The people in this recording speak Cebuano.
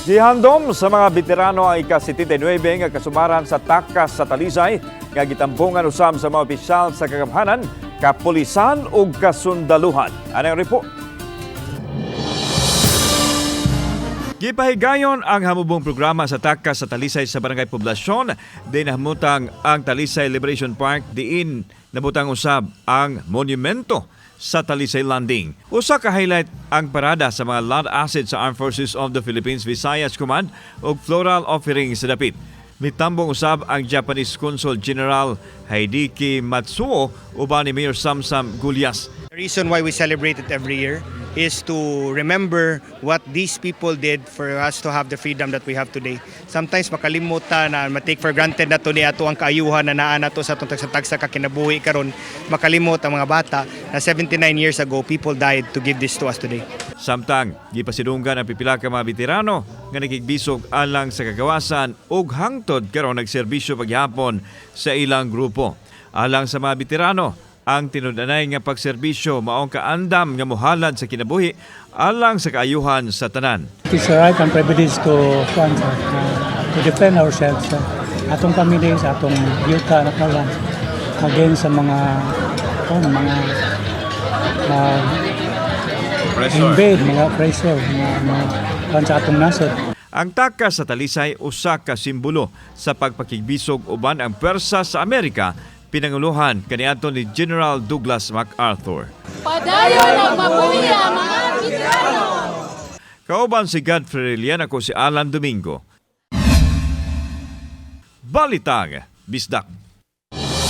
Gihandom sa mga veterano ang ika-79 nga kasumaran sa Takas sa Talisay nga gitambungan usab sa mga opisyal sa kagamhanan, kapulisan ug kasundaluhan. Anang report? Gipahigayon ang hamubong programa sa Takas sa Talisay sa Barangay Poblasyon, diin nahimutang ang Talisay Liberation Park, diin nabutang usab ang monumento sa Talisay Landing. Usa ka highlight ang parada sa mga land assets sa Armed Forces of the Philippines Visayas Command ug floral offerings sa dapit. Mitambong usab ang Japanese Consul General Hideki Matsuo uban ni Mayor Samsam Gullas. The reason why we celebrate it every year is to remember what these people did for us to have the freedom that we have today. Sometimes makalimutan na ma-take for granted na to ni ato ang kaayuhan na naa nato sa atong tagsa-tagsa ka kinabuhi karon. Makalimot ang mga bata na 79 years ago, people died to give this to us today. Samtang gipasidunggan ang pipila ka mga veterano nga nakigbisog alang sa kagawasan ug hangtod karon nagserbisyo paghapon sa ilang grupo. Alang sa mga veterano, ang tinud-anay nga pagserbisyo maong kaandam nga muhalad sa kinabuhi alang sa kaayuhan sa tanan. It's a right and privilege to defend ourselves, atong pamilya, sa atong yuta na kalan against sa mga invade, mga oppressor, mga kuan sa atong nasod. Ang Takas sa Talisay usa ka simbolo sa pagpakigbisog uban ang pwersa sa Amerika pinanguluhan kaniadto ni General Douglas MacArthur. Padayon ang mabuhi ang mga veterano! Kauban si Godfrey Relian, ako si Alan Domingo. Balitang Bisdak.